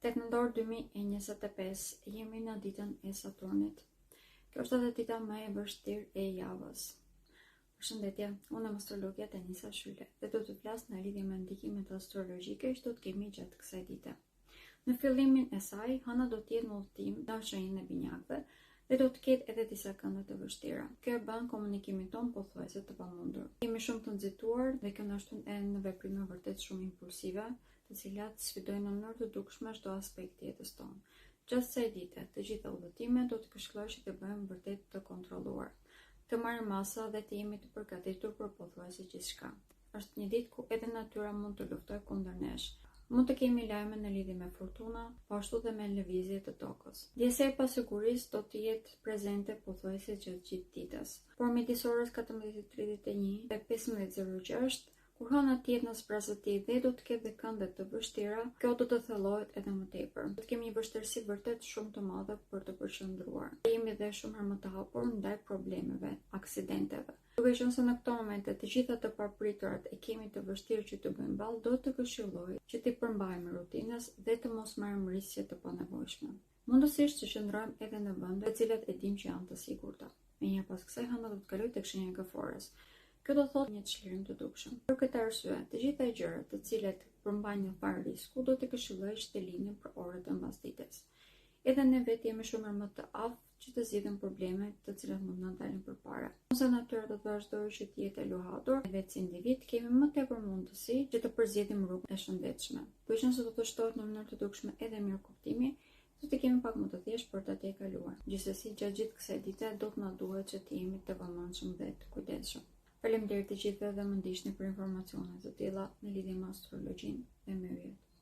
8 nëntor 2025, jemi në ditën e Saturnit. Kjo është edhe dita më e vështirë e javës. Përshëndetje, unë jam astrologja Tenisa Shyle dhe do të flas në lidhje me ndikimet astrologjike që do të kemi gjatë kësaj dite. Në fillimin e saj, Hëna do të jetë në udhëtim në shenjën e Binjakëve dhe do të ketë edhe disa kënde të vështira. Kjo e bën komunikimin tonë pothuajse të pamundur. Jemi shumë të nxituar dhe kjo na shtyn edhe në veprime vërtet shumë impulsive, të cilat sfidojnë në mënyrë të dukshme çdo aspekt të jetës tonë. Gjatë kësaj dite, të gjitha udhëtimet do të këshilloj që të bëhen vërtet të kontrolluar, të marrim masa dhe të jemi të përgatitur për pothuajse gjithçka. Është një ditë ku edhe natyra mund të luftojë kundër nesh. Mund të kemi lajme në lidhje me furtuna, po ashtu dhe me lëvizje të tokës. Ndjesia e pasigurisë do të jetë prezente pothuajse gjatë gjithë ditës. Por midis orës 14:31 dhe 15:06 Kur hëna të jetë në zbrazëti dhe do të ketë dhe kënde të vështira, kjo do të thellohet edhe më tepër. Do të kemi një vështirësi vërtet shumë të madhe për të përqendruar. Jemi dhe shumë herë më të hapur ndaj problemeve, aksidenteve. Duke qenë se në këto momente të gjitha të papriturat e kemi të vështirë që të bëjmë ballë, do të këshilloj që t'i përmbahemi rutinës dhe të mos marrim risqe të panevojshme. Mundësisht të qëndrojmë edhe në vende të cilat e dimë që janë të sigurta. Menjëherë pas kësaj hëna do të kalojë tek shenja e gaforres. Kjo do thotë një çlirim të dukshëm. Për këtë arsye, të gjitha gjërat të cilat përmbajnë një farë risku do të këshilloj që të linin për orët e mbasdites. Edhe ne vetë jemi shumë më të aftë që të zgjidhim probleme të cilat mund të na dalin përpara. Nëse natyra do të vazhdojë që të jetë e luhatur, ne vetë si individ kemi më tepër mundësi që të përzgjedhim rrugën e shëndetshme. Duke qenë se do të shtohet në mënyrë të dukshme edhe mirëkuptimi, do të kemi pak më të thjeshtë për ta tejkaluar. Gjithsesi, gjatë gjithë kësaj dite do të na duhet që të jemi të vëmendshëm dhe të kujdesshëm. Faleminderit të gjithëve dhe më ndiqni për informacione të tilla në lidhje me astrologjinë dhe me yjet.